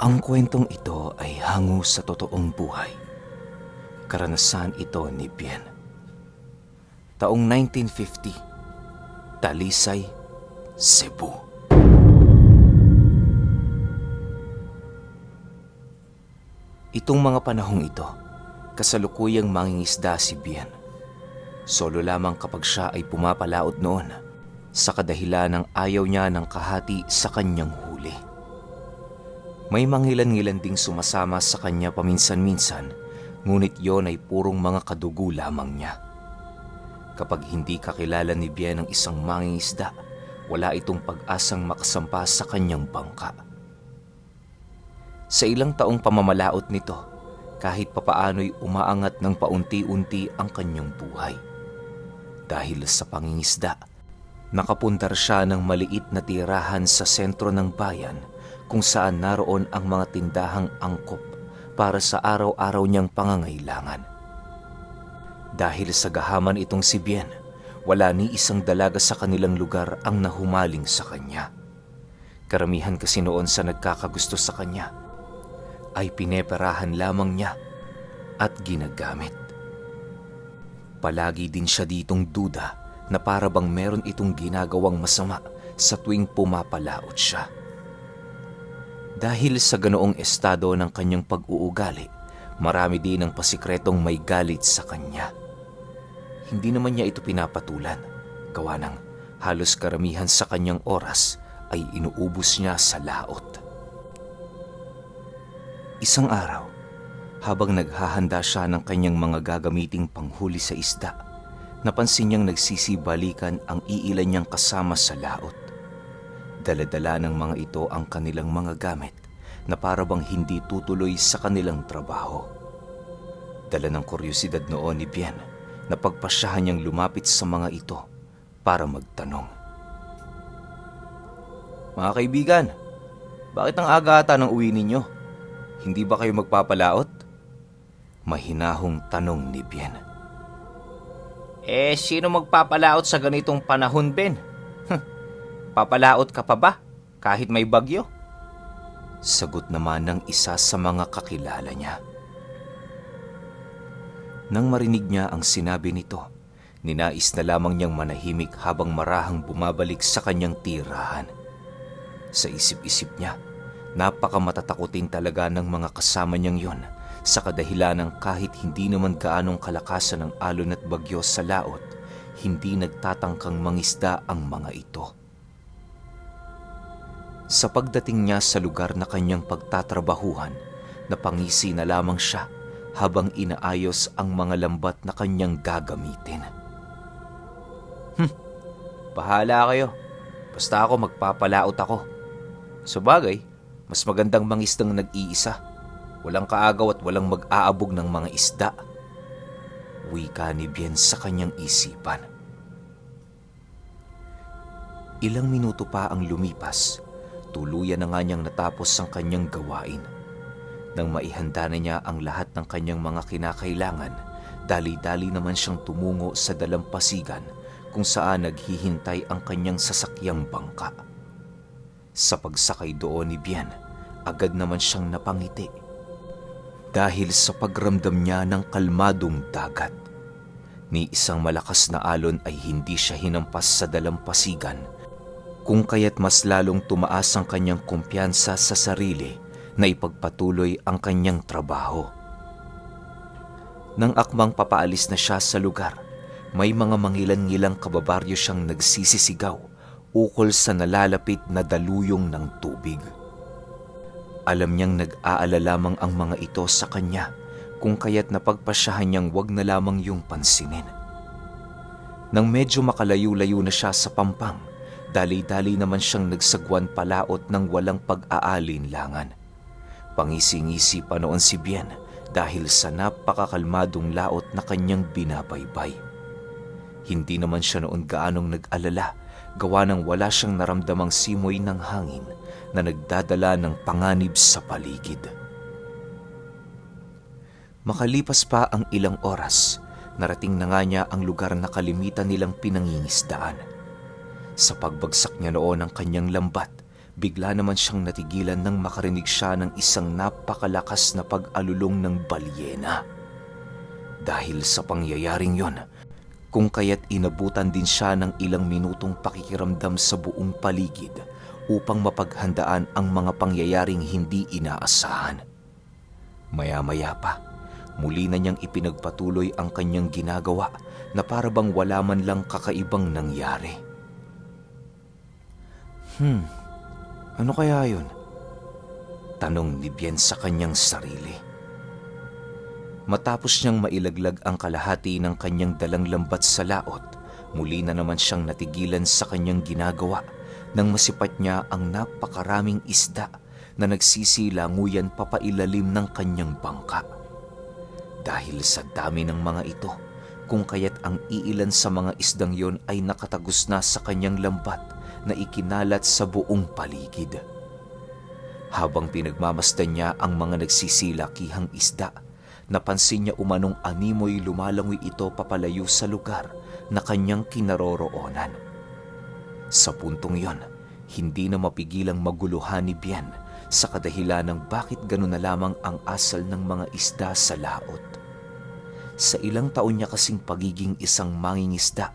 Ang kwentong ito ay hango sa totoong buhay. Karanasan ito ni Bien. Taong 1950, Talisay, Cebu. Itong mga panahong ito, kasalukuyang mangingisda si Bien. Solo lamang kapag siya ay pumapalaot noon sa kadahilan ng ayaw niya ng kahati sa kanyang huli. May mangilan-ngilan ding sumasama sa kanya paminsan-minsan, ngunit yon ay purong mga kadugo lamang niya. Kapag hindi kakilala ni Bien ang isang mangingisda, wala itong pag-asang makasampa sa kanyang bangka. Sa ilang taong pamamalaot nito, kahit papaano'y umaangat ng paunti-unti ang kanyang buhay. Dahil sa pangingisda, nakapundar siya ng maliit na tirahan sa sentro ng bayan kung saan naroon ang mga tindahang angkop para sa araw-araw niyang pangangailangan. Dahil sa gahaman itong si Bien, wala ni isang dalaga sa kanilang lugar ang nahumaling sa kanya. Karamihan kasi noon sa nagkakagusto sa kanya ay pineperahan lamang niya at ginagamit. Palagi din siya ditong duda na para bang meron itong ginagawang masama sa tuwing pumapalaot siya. Dahil sa ganoong estado ng kanyang pag-uugali, marami din ang pasikretong may galit sa kanya. Hindi naman niya ito pinapatulan, gawa ng halos karamihan sa kanyang oras ay inuubos niya sa laot. Isang araw, habang naghahanda siya ng kanyang mga gagamiting panghuli sa isda, napansin niyang nagsisibalikan ang iilan niyang kasama sa laot. Dala-dala ng mga ito ang kanilang mga gamit na para bang hindi tutuloy sa kanilang trabaho. Dala ng kuryosidad noon ni Bien na pagpasyahan niyang lumapit sa mga ito para magtanong. Mga kaibigan, bakit ang aga ata ng uwi ninyo? Hindi ba kayo magpapalaot? Mahinahong tanong ni Bien. Sino magpapalaot sa ganitong panahon, Ben? Papalaot ka pa ba kahit may bagyo? Sagot naman ng isa sa mga kakilala niya. Nang marinig niya ang sinabi nito, ninais na lamang niyang manahimik habang marahang bumabalik sa kanyang tirahan. Sa isip-isip niya, napakamatakutin talaga ng mga kasama niyang yon sa kadahilan ng kahit hindi naman gaanong kalakasan ng alon at bagyo sa laot, hindi nagtatangkang mangisda ang mga ito. Sa pagdating niya sa lugar na kanyang pagtatrabahuhan, napangisi na lamang siya habang inaayos ang mga lambat na kanyang gagamitin. Bahala kayo. Basta ako magpapalaot ako. Sabagay, mas magandang mangisdang nag-iisa. Walang kaagaw at walang mag-aabog ng mga isda. Wika ni Bien sa kanyang isipan. Ilang minuto pa ang lumipas, tuluyan na nga niyang natapos ang kanyang gawain. Nang maihanda na niya ang lahat ng kanyang mga kinakailangan, dali-dali naman siyang tumungo sa dalampasigan kung saan naghihintay ang kanyang sasakyang bangka. Sa pagsakay doon ni Bien, agad naman siyang napangiti. Dahil sa pagramdam niya ng kalmadong dagat. Ni isang malakas na alon ay hindi siya hinampas sa dalampasigan, kung kaya't mas lalong tumaas ang kanyang kumpiyansa sa sarili na ipagpatuloy ang kanyang trabaho. Nang akmang papaalis na siya sa lugar, may mga mangilan-ngilang kababaryo siyang nagsisisigaw ukol sa nalalapit na daluyong ng tubig. Alam niyang nag-aalala lamang ang mga ito sa kanya, kung kaya't napagpasyahan niyang wag na lamang yung pansinin. Nang medyo makalayo-layo na siya sa pampang, dali-dali naman siyang nagsagwan palaot ng walang pag-aalinlangan. Pangisi-ngisi pa noon si Bien dahil sa napakakalmadong laot na kanyang binabaybay. Hindi naman siya noon gaanong nag-alala, gawa ng wala siyang naramdamang simoy ng hangin na nagdadala ng panganib sa paligid. Makalipas pa ang ilang oras, narating na nga niya ang lugar na kalimitan nilang pinangingisdaan. Sa pagbagsak niya noon ng kanyang lambat, bigla naman siyang natigilan nang makarinig siya ng isang napakalakas na pag-alulong ng balyena. Dahil sa pangyayaring yon, kung kaya't inabutan din siya ng ilang minutong pakikiramdam sa buong paligid upang mapaghandaan ang mga pangyayaring hindi inaasahan. Maya-maya pa, muli na niyang ipinagpatuloy ang kanyang ginagawa na para bang wala man lang kakaibang nangyari. Ano kaya yun? Tanong ni Bien sa kanyang sarili. Matapos niyang mailaglag ang kalahati ng kanyang dalang lambat sa laot, muli na naman siyang natigilan sa kanyang ginagawa nang masipat niya ang napakaraming isda na nagsisilanguyan papailalim ng kanyang bangka. Dahil sa dami ng mga ito, kung kaya't ang iilan sa mga isdang yon ay nakatagos na sa kanyang lambat na ikinalat sa buong paligid. Habang pinagmamasdan niya ang mga nagsisilakihang isda, napansin niya umanong animoy lumalangoy ito papalayo sa lugar na kanyang kinaroroonan. Sa puntong yon, hindi na mapigilang maguluhan ni Bien sa kadahilan ng bakit gano'n na lamang ang asal ng mga isda sa laot. Sa ilang taon niya kasing pagiging isang mangingisda,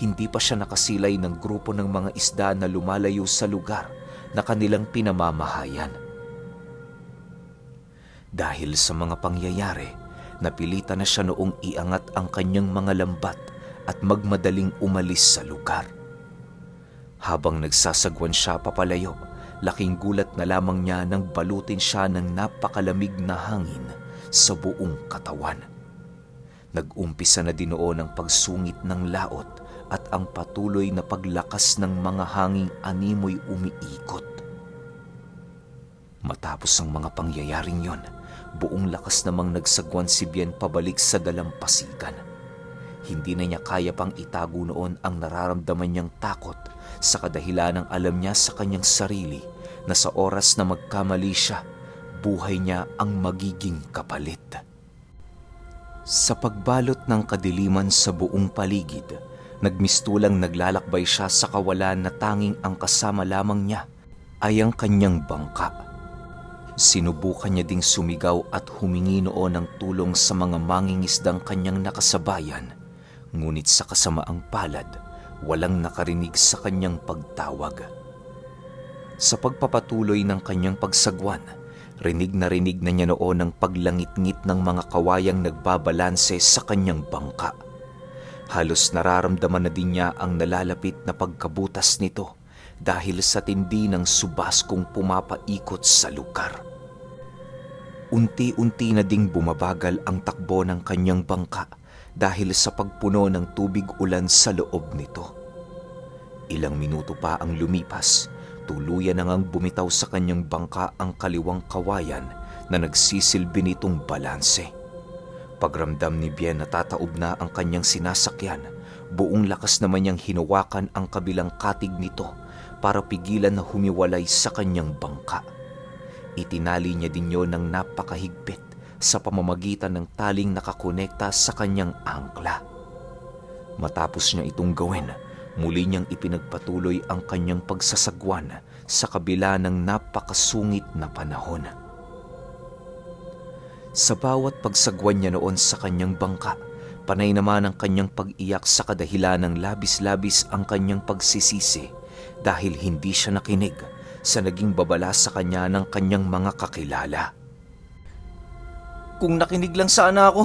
hindi pa siya nakasilay ng grupo ng mga isda na lumalayo sa lugar na kanilang pinamamahayan. Dahil sa mga pangyayari, napilitan na siya noong iangat ang kanyang mga lambat at magmadaling umalis sa lugar. Habang nagsasagwan siya papalayo, laking gulat na lamang niya nang balutin siya ng napakalamig na hangin sa buong katawan. Nag-umpisa na din noon ang pagsungit ng laot at ang patuloy na paglakas ng mga hanging animoy umiikot. Matapos ang mga pangyayaring yon, buong lakas namang nagsagwan si Bien pabalik sa dalampasigan. Hindi na niya kaya pang itago noon ang nararamdaman niyang takot sa kadahilan ng alam niya sa kanyang sarili na sa oras na magkamali siya, buhay niya ang magiging kapalit. Sa pagbalot ng kadiliman sa buong paligid, nagmistulang naglalakbay siya sa kawalan na tanging ang kasama lamang niya ay ang kanyang bangka. Sinubukan niya ding sumigaw at humingi noon ng tulong sa mga mangingisdang kanyang nakasabayan, ngunit sa kasamaang palad, walang nakarinig sa kanyang pagtawag. Sa pagpapatuloy ng kanyang pagsagwan, rinig na niya noon ang paglangit-ngit ng mga kawayang nagbabalanse sa kanyang bangka. Halos nararamdaman na din niya ang nalalapit na pagkabutas nito dahil sa tindi ng subaskong pumapaikot sa lugar. Unti-unti na ding bumabagal ang takbo ng kanyang bangka dahil sa pagpuno ng tubig ulan sa loob nito. Ilang minuto pa ang lumipas, tuluyan na ngang bumitaw sa kanyang bangka ang kaliwang kawayan na nagsisilbi nitong balanse. Pagramdam ni Bien na tataob na ang kanyang sinasakyan, buong lakas naman niyang hinawakan ang kabilang katig nito para pigilan na humiwalay sa kanyang bangka. Itinali niya din yon ng napakahigpit sa pamamagitan ng taling nakakonekta sa kanyang angkla. Matapos niya itong gawin, muli niyang ipinagpatuloy ang kanyang pagsasagwan sa kabila ng napakasungit na panahon. Sa bawat pagsagwan niya noon sa kanyang bangka, panay naman ang kanyang pag-iyak sa kadahilan ng labis-labis ang kanyang pagsisisi dahil hindi siya nakinig sa naging babala sa kanya ng kanyang mga kakilala. Kung nakinig lang sana ako,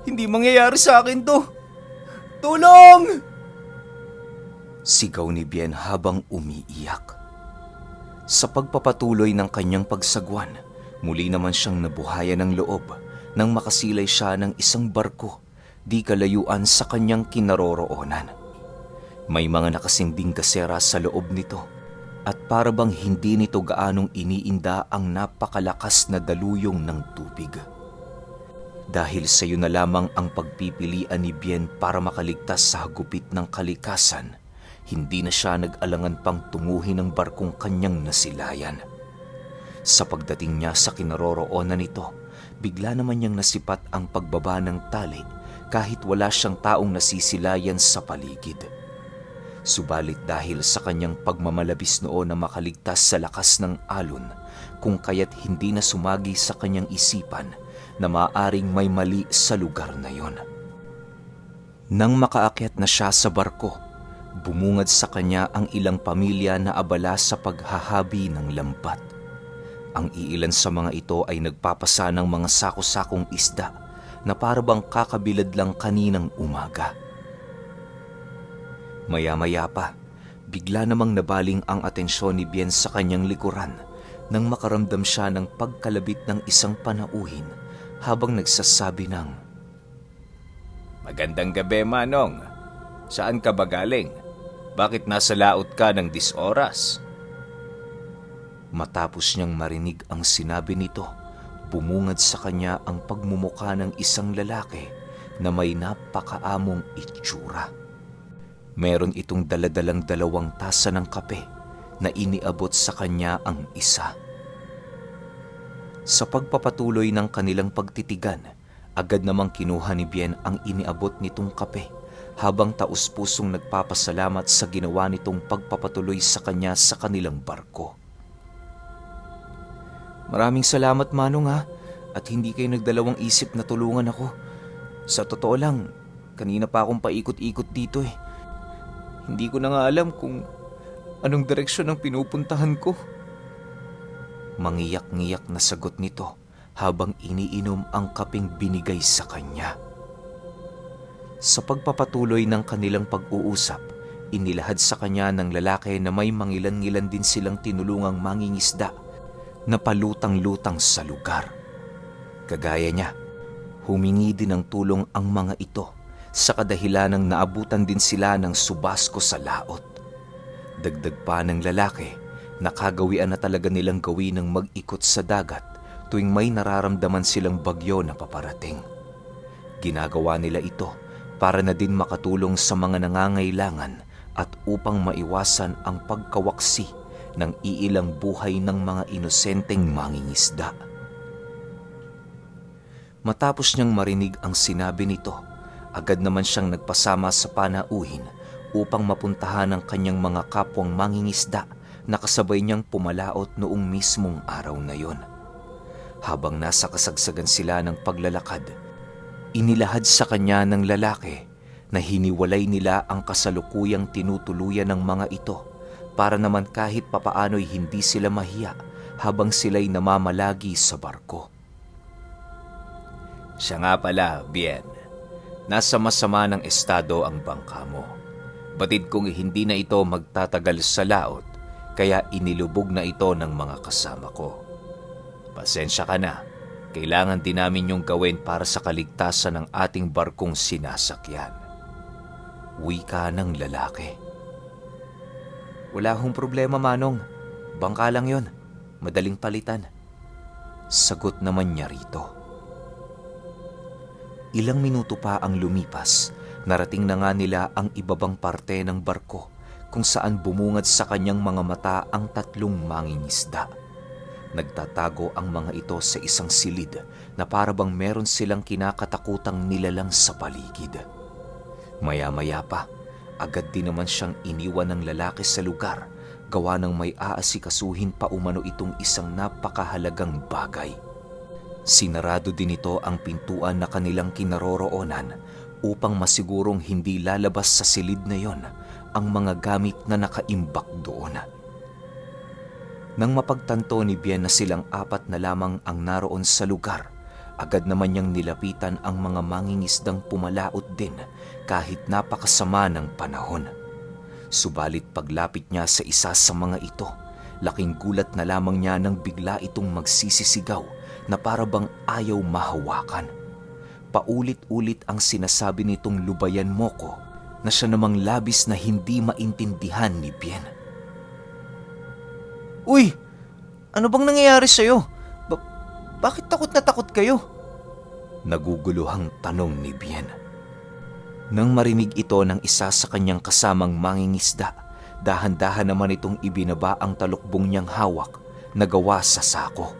hindi mangyayari sa akin to. Tulong! Sigaw ni Bien habang umiiyak. Sa pagpapatuloy ng kanyang pagsagwan, muli naman siyang nabuhayan ng loob nang makasilay siya ng isang barko di kalayuan sa kanyang kinaroroonan. May mga nakasinding gasera sa loob nito at para bang hindi nito gaanong iniinda ang napakalakas na daluyong ng tubig. Dahil sa iyo na lamang ang pagpipilian ni Bien para makaligtas sa hagupit ng kalikasan, hindi na siya nag-alangan pang tunguhin ang barkong kanyang nasilayan. Sa pagdating niya sa kinaroroonan nito, bigla naman niyang nasipat ang pagbaba ng tali kahit wala siyang taong nasisilayan sa paligid. Subalit dahil sa kanyang pagmamalabis noon na makaligtas sa lakas ng alon, kung kaya't hindi na sumagi sa kanyang isipan na maaaring may mali sa lugar na yon. Nang makaakyat na siya sa barko, bumungad sa kanya ang ilang pamilya na abala sa paghahabi ng lambat. Ang iilan sa mga ito ay nagpapasa ng mga sako-sakong isda na parabang kakabilad lang kaninang umaga. Maya-maya pa, bigla namang nabaling ang atensyon ni Bien sa kanyang likuran nang makaramdam siya ng pagkalabit ng isang panauhin habang nagsasabi ng, Magandang gabi, Manong. Saan ka ba galing? Bakit nasa laot ka ng 10 oras? Matapos niyang marinig ang sinabi nito, bumungad sa kanya ang pagmumukha ng isang lalaki na may napakaamong itsura. Meron itong daladalang 2 tasa ng kape na iniabot sa kanya ang isa. Sa pagpapatuloy ng kanilang pagtitigan, agad namang kinuha ni Bien ang iniabot nitong kape habang taus-pusong nagpapasalamat sa ginawa nitong pagpapatuloy sa kanya sa kanilang barko. Maraming salamat, Manong, ha, at hindi kayo nagdalawang isip na tulungan ako. Sa totoo lang, kanina pa akong paikot-ikot dito eh. Hindi ko na nga alam kung anong direksyon ang pinupuntahan ko. Mangiyak-ngiyak na sagot nito habang iniinom ang kapeng binigay sa kanya. Sa pagpapatuloy ng kanilang pag-uusap, inilahad sa kanya ng lalaki na may mangilan-ngilan din silang tinulungang mangingisda na palutang-lutang sa lugar. Kagaya niya, humingi din ng tulong ang mga ito sa kadahilanang naabutan din sila ng subasko sa laot. Dagdag pa ng lalaki, nakagawian na talaga nilang gawin ng mag-ikot sa dagat tuwing may nararamdaman silang bagyo na paparating. Ginagawa nila ito para na din makatulong sa mga nangangailangan at upang maiwasan ang pagkawaksi ng iilang buhay ng mga inosenteng mangingisda. Matapos niyang marinig ang sinabi nito, agad naman siyang nagpasama sa panauhin upang mapuntahan ang kanyang mga kapwang mangingisda na kasabay niyang pumalaot noong mismong araw na yon. Habang nasa kasagsagan sila ng paglalakad, inilahad sa kanya ng lalaki na hiniwalay nila ang kasalukuyang tinutuluyan ng mga ito para naman kahit papaano'y hindi sila mahiya habang sila'y namamalagi sa barko. Siya nga pala, Bien. Nasa masama ng estado ang bangka mo. Batid kong hindi na ito magtatagal sa laot, kaya inilubog na ito ng mga kasama ko. Pasensya ka na, kailangan din namin yung gawin para sa kaligtasan ng ating barkong sinasakyan. Wika ng lalaki. Wala hong problema, Manong. Bangka lang yon. Madaling palitan. Sagot naman niya rito. Ilang minuto pa ang lumipas, narating na nga nila ang ibabang parte ng barko kung saan bumungad sa kanyang mga mata ang 3 mangingisda. Nagtatago ang mga ito sa isang silid na parabang meron silang kinakatakutang nilalang sa paligid. Maya-maya pa, agad din naman siyang iniwan ng lalaki sa lugar gawa ng may aasikasuhin pa umano itong isang napakahalagang bagay. Sinarado din ito ang pintuan na kanilang kinaroroonan upang masigurong hindi lalabas sa silid na yon ang mga gamit na nakaimbak doon. Nang mapagtanto ni Bien na silang 4 na lamang ang naroon sa lugar, agad naman niyang nilapitan ang mga mangingisdang pumalaot din kahit napakasama ng panahon. Subalit paglapit niya sa isa sa mga ito, laking gulat na lamang niya nang bigla itong magsisisigaw na parabang ayaw mahawakan. Paulit-ulit ang sinasabi nitong lubayan mo ko na siya namang labis na hindi maintindihan ni Bien. Uy! Ano bang nangyayari sa'yo? Bakit takot na takot kayo? Naguguluhang tanong ni Bien. Nang marinig ito ng isa sa kanyang kasamang mangingisda, dahan-dahan naman itong ibinaba ang talukbong niyang hawak na gawa sa sako.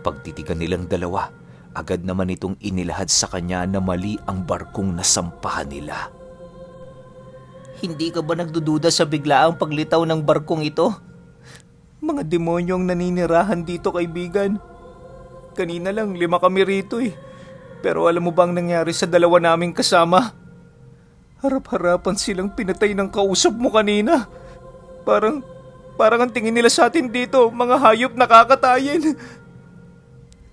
Pagtitigan nilang dalawa, agad naman itong inilahad sa kanya na mali ang barkong nasampahan nila. Hindi ka ba nagdududa sa biglaang paglitaw ng barkong ito? Mga demonyo ang naninirahan dito, kaibigan. Kanina lang 5 kami rito eh. Pero alam mo ba ang nangyari sa 2 naming kasama? Harap-harapan silang pinatay ng kausap mo kanina. Parang ang tingin nila sa atin dito, mga hayop na kakatayin.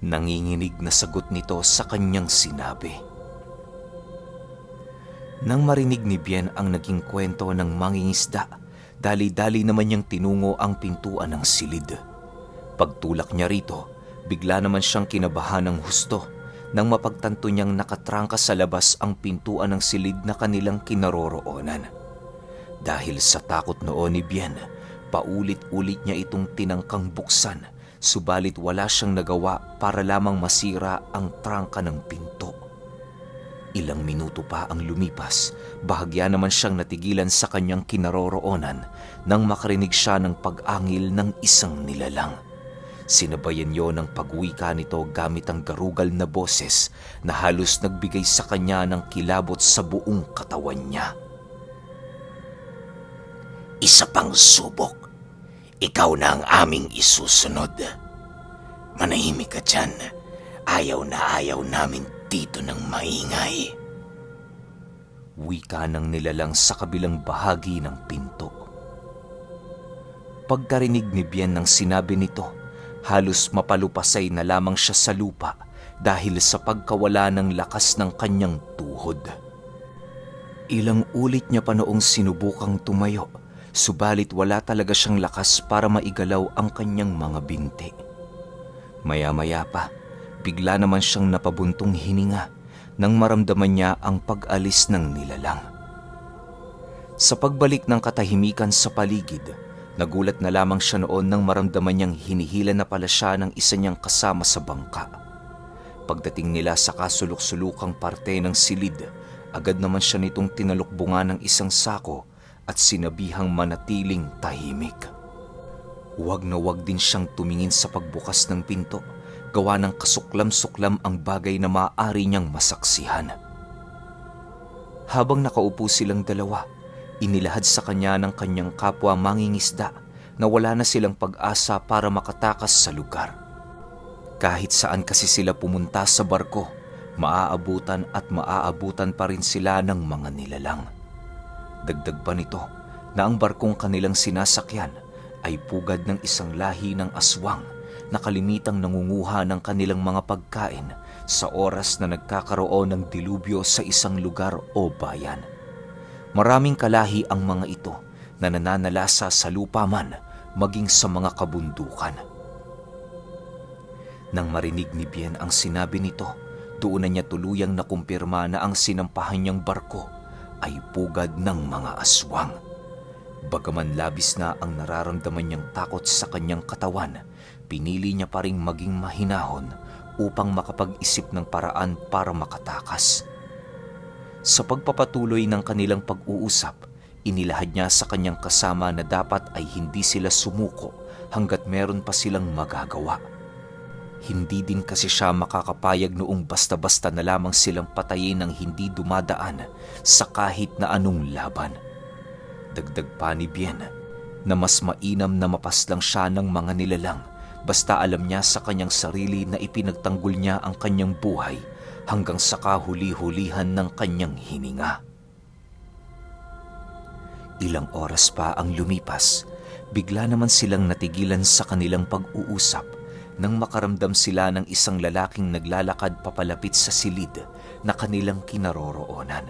Nanginginig na sagot nito sa kanyang sinabi. Nang marinig ni Bien ang naging kwento ng mangingisda, dali-dali naman niyang tinungo ang pintuan ng silid. Pagtulak niya rito, bigla naman siyang kinabahan ng husto nang mapagtanto niyang nakatrangka sa labas ang pintuan ng silid na kanilang kinaroroonan. Dahil sa takot noon ni Bien, paulit-ulit niya itong tinangkang buksan, subalit wala siyang nagawa para lamang masira ang trangka ng pinto. Ilang minuto pa ang lumipas, bahagya naman siyang natigilan sa kanyang kinaroroonan nang makarinig siya ng pag-angil ng isang nilalang. Sinabayan yon ng pagwika nito gamit ang garugal na boses na halos nagbigay sa kanya ng kilabot sa buong katawan niya. Isa pang subok. Ikaw na ang aming isusunod. Manahimik ka dyan. Ayaw na ayaw namin dito ng maingay. Wika ng nilalang sa kabilang bahagi ng pinto. Pagkarinig ni Bien ng sinabi nito, halos mapalupasay na lamang siya sa lupa dahil sa pagkawala ng lakas ng kanyang tuhod. Ilang ulit niya pa noong sinubukang tumayo, subalit wala talaga siyang lakas para maigalaw ang kanyang mga binti. Maya-maya pa, bigla naman siyang napabuntong hininga nang maramdaman niya ang pag-alis ng nilalang. Sa pagbalik ng katahimikan sa paligid, nagulat na lamang siya noon nang maramdaman niyang hinihila na pala siya ng isa niyang kasama sa bangka. Pagdating nila sa kasulok-sulukang parte ng silid, agad naman siya nitong tinalukbungan ng isang sako at sinabihang manatiling tahimik. Huwag na huwag din siyang tumingin sa pagbukas ng pinto, gawa ng kasuklam-suklam ang bagay na maaari niyang masaksihan. Habang nakaupo silang dalawa, inilahad sa kanya ng kanyang kapwa mangingisda na wala na silang pag-asa para makatakas sa lugar. Kahit saan kasi sila pumunta sa barko, maaabutan at maaabutan pa rin sila ng mga nilalang. Dagdag pa nito na ang barkong kanilang sinasakyan ay pugad ng isang lahi ng aswang na kalimitang nangunguha ng kanilang mga pagkain sa oras na nagkakaroon ng dilubyo sa isang lugar o bayan. Maraming kalahi ang mga ito na nananalasa sa lupa man maging sa mga kabundukan. Nang marinig ni Bien ang sinabi nito, doon na niya tuluyang nakumpirma na ang sinampahan niyang barko ay pugad ng mga aswang. Bagaman labis na ang nararamdaman niyang takot sa kanyang katawan, pinili niya pa ring maging mahinahon upang makapag-isip ng paraan para makatakas. Sa pagpapatuloy ng kanilang pag-uusap, inilahad niya sa kanyang kasama na dapat ay hindi sila sumuko hanggat meron pa silang magagawa. Hindi din kasi siya makakapayag noong basta-basta na lamang silang patayin ng hindi dumadaan sa kahit na anong laban. Dagdag pa ni Bien na mas mainam na mapaslang siya ng mga nilalang basta alam niya sa kanyang sarili na ipinagtanggol niya ang kanyang buhay hanggang sa kahuli-hulihan ng kanyang hininga. Ilang oras pa ang lumipas, bigla naman silang natigilan sa kanilang pag-uusap nang makaramdam sila ng isang lalaking naglalakad papalapit sa silid na kanilang kinaroroonan.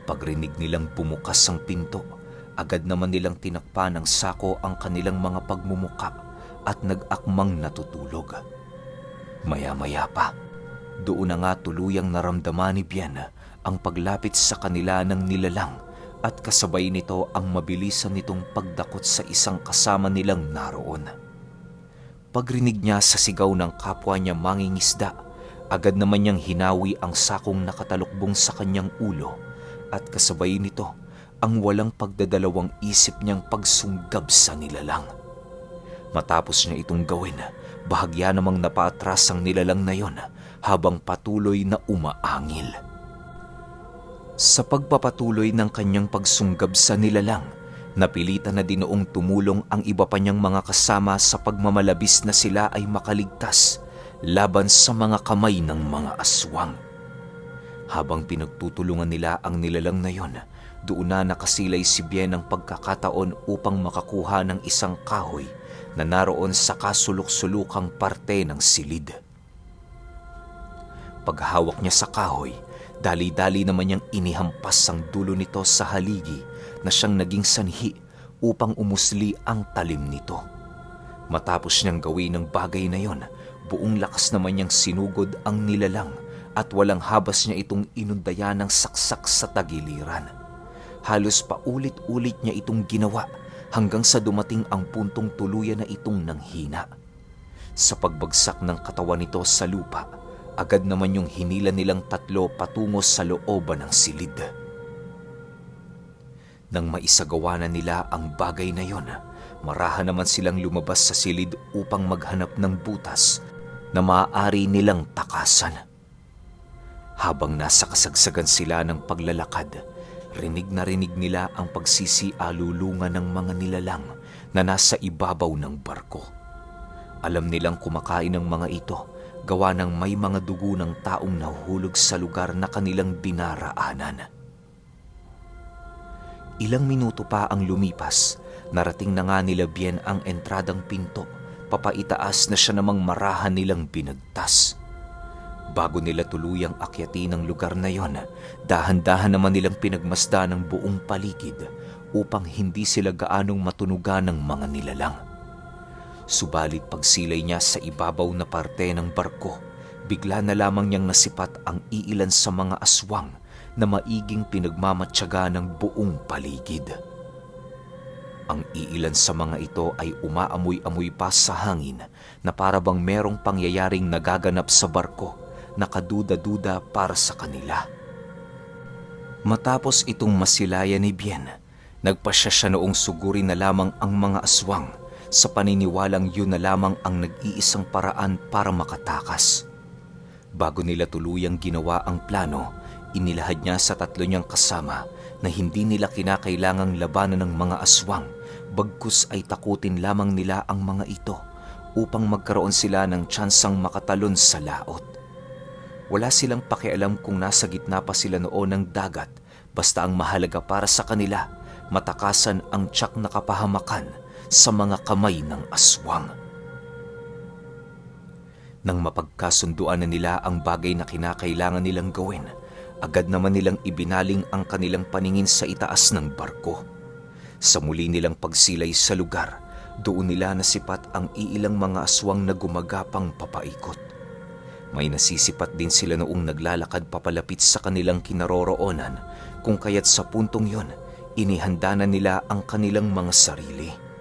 Pagrinig nilang bumukas ang pinto, agad naman nilang tinakpa ng sako ang kanilang mga pagmumuka at nag-akmang natutulog. Maya-maya pa, doon na nga tuluyang naramdaman ni Bien ang paglapit sa kanila ng nilalang at kasabay nito ang mabilisan nitong pagdakot sa isang kasama nilang naroon. Pagrinig niya sa sigaw ng kapwa niya mangingisda, agad naman niyang hinawi ang sakong nakatalukbong sa kanyang ulo at kasabay nito ang walang pagdadalawang isip niyang pagsunggab sa nilalang. Matapos niya itong gawin, bahagya namang napaatras ang nilalang na yon habang patuloy na umaangil. Sa pagpapatuloy ng kanyang pagsunggab sa nilalang, napilitan na din noong tumulong ang iba pa niyang mga kasama sa pagmamalabis na sila ay makaligtas laban sa mga kamay ng mga aswang. Habang pinagtutulungan nila ang nilalang na yon, doon na nakasilay si Bien ng pagkakataon upang makakuha ng isang kahoy na naroon sa kasulok-sulukang parte ng silid. Paghawak niya sa kahoy, dali-dali naman niyang inihampas ang dulo nito sa haligi na siyang naging sanhi upang umusli ang talim nito. Matapos niyang gawin ang bagay na yon, buong lakas naman niyang sinugod ang nilalang at walang habas niya itong inundaya ng saksak sa tagiliran. Halos paulit-ulit niya itong ginawa hanggang sa dumating ang puntong tuluyan na itong nanghina. Sa pagbagsak ng katawan nito sa lupa, agad naman yung hinila nilang tatlo patungo sa looban ng silid. Nang maisagawa na nila ang bagay na yon, marahan naman silang lumabas sa silid upang maghanap ng butas na maaari nilang takasan. Habang nasa kasagsagan sila ng paglalakad, rinig na rinig nila ang pagsisialulungan ng mga nilalang na nasa ibabaw ng barko. Alam nilang kumakain ng mga ito, gawa ng may mga dugo ng taong nahuhulog sa lugar na kanilang dinaraanan. Ilang minuto pa ang lumipas, narating na nga nila Bien ang entradang pinto, papaitaas na siya namang marahan nilang binagtas. Bago nila tuluyang akyatin ang lugar na yon, dahan-dahan naman nilang pinagmasda ng buong paligid upang hindi sila gaanong matunugan ng mga nilalang. Subalit pagsilay niya sa ibabaw na parte ng barko, bigla na lamang niyang nasipat ang iilan sa mga aswang na maiging pinagmamatyaga ng buong paligid. Ang iilan sa mga ito ay umaamoy-amoy pa sa hangin na para bang merong pangyayaring nagaganap sa barko na kaduda-duda para sa kanila. Matapos itong masilayan ni Bien, nagpasya siya noong sugurin na lamang ang mga aswang sa paniniwalang yun na lamang ang nag-iisang paraan para makatakas. Bago nila tuluyang ginawa ang plano, inilahad niya sa tatlo niyang kasama na hindi nila kinakailangang labanan ng mga aswang, bagkus ay takutin lamang nila ang mga ito upang magkaroon sila ng tsansang makatalon sa laot. Wala silang pakialam kung nasa gitna pa sila noon ng dagat, basta ang mahalaga para sa kanila, matakasan ang tiyak na kapahamakan sa mga kamay ng aswang. Nang mapagkasunduan na nila ang bagay na kinakailangan nilang gawin, agad naman nilang ibinaling ang kanilang paningin sa itaas ng barko. Sa muli nilang pagsilay sa lugar, doon nila nasipat ang iilang mga aswang na gumagapang papaikot. May nasisipat din sila noong naglalakad papalapit sa kanilang kinaroroonan, kung kaya't sa puntong yon, inihanda na nila ang kanilang mga sarili.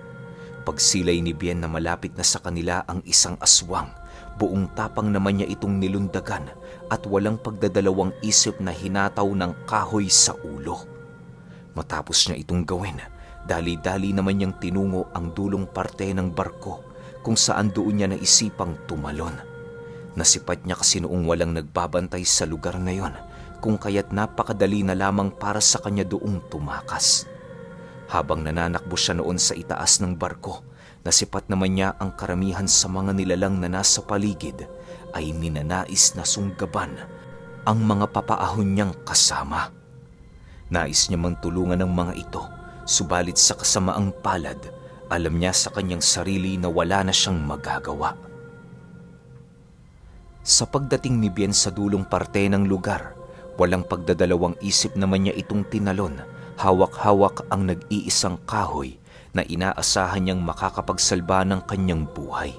Pagsilay ni Bien na malapit na sa kanila ang isang aswang, buong tapang naman niya itong nilundagan at walang pagdadalawang isip na hinataw ng kahoy sa ulo. Matapos niya itong gawin, dali-dali naman niyang tinungo ang dulong parte ng barko kung saan doon niya naisipang tumalon. Nasipat niya kasi noong walang nagbabantay sa lugar na yon, kung kaya't napakadali na lamang para sa kanya doong tumakas. Habang nananakbo siya noon sa itaas ng barko, nasipat naman niya ang karamihan sa mga nilalang na nasa paligid ay ninanais na sunggaban ang mga papaahon niyang kasama. Nais niya mang tulungan ng mga ito, subalit sa kasamaang palad, alam niya sa kanyang sarili na wala na siyang magagawa. Sa pagdating ni Bien sa dulong parte ng lugar, walang pagdadalawang isip naman niya itong tinalon, hawak-hawak ang nag-iisang kahoy na inaasahan niyang makakapagsalba ng kanyang buhay.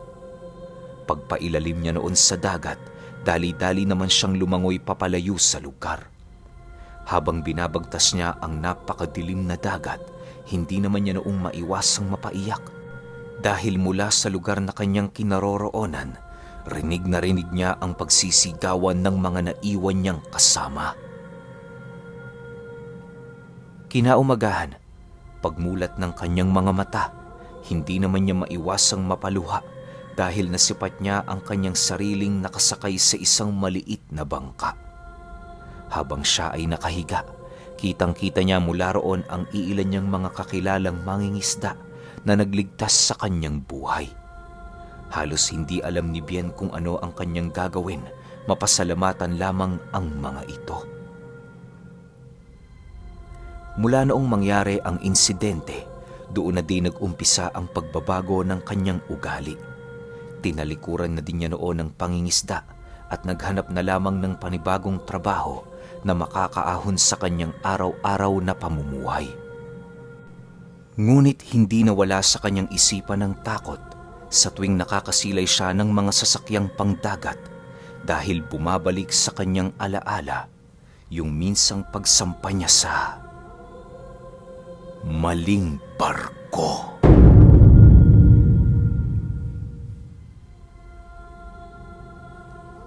Pagpailalim niya noon sa dagat, dali-dali naman siyang lumangoy papalayo sa lugar. Habang binabagtas niya ang napakadilim na dagat, hindi naman niya noong maiwasang mapaiyak. Dahil mula sa lugar na kanyang kinaroroonan, rinig na rinig niya ang pagsisigawan ng mga naiwan niyang kasama. Kinaumagahan, pagmulat ng kanyang mga mata, hindi naman niya maiwasang mapaluha dahil nasipat niya ang kanyang sariling nakasakay sa isang maliit na bangka. Habang siya ay nakahiga, Kitang-kita niya mula roon ang iilan niyang mga kakilalang mangingisda na nagligtas sa kanyang buhay. Halos hindi alam ni Bien kung ano ang kanyang gagawin, mapasalamatan lamang ang mga ito. Mula noong mangyari ang insidente, doon na din nag-umpisa ang pagbabago ng kanyang ugali. Tinalikuran na din niya noon ng pangingisda at naghanap na lamang ng panibagong trabaho na makakaahon sa kanyang araw-araw na pamumuhay. Ngunit hindi nawala sa kanyang isipan ng takot sa tuwing nakakasilay siya ng mga sasakyang pangdagat dahil bumabalik sa kanyang alaala yung minsang pagsampa niya sa maling barko.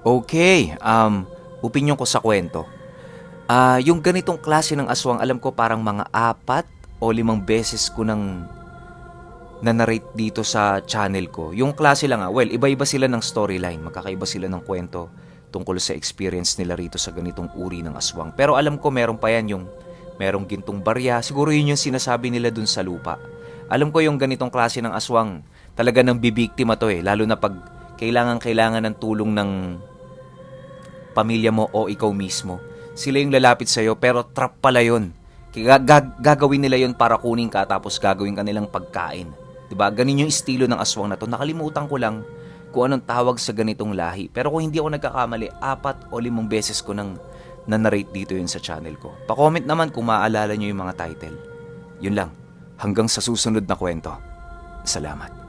Okay, opinyon ko sa kwento. Yung ganitong klase ng aswang, alam ko parang mga 4 o 5 beses ko nang na-narrate dito sa channel ko. Yung klase lang well, iba-iba sila ng storyline, magkakaiba sila ng kwento tungkol sa experience nila rito sa ganitong uri ng aswang. Pero alam ko meron pa yan yung merong gintong barya, siguro yun yung sinasabi nila dun sa lupa. Alam ko yung ganitong klase ng aswang, talaga nang bibiktima to lalo na pag kailangan ng tulong ng pamilya mo o ikaw mismo. Sila yung lalapit sa'yo pero trap pala yun. Gagawin nila yun para kunin ka tapos gagawin ka nilang pagkain. Diba? Ganun yung estilo ng aswang na to. Nakalimutan ko lang kung anong tawag sa ganitong lahi. Pero kung hindi ako nagkakamali, 4 o 5 beses ko nang na-narrate dito yun sa channel ko. Pa-comment naman kung maaalala nyo yung mga title. Yun lang. Hanggang sa susunod na kwento. Salamat.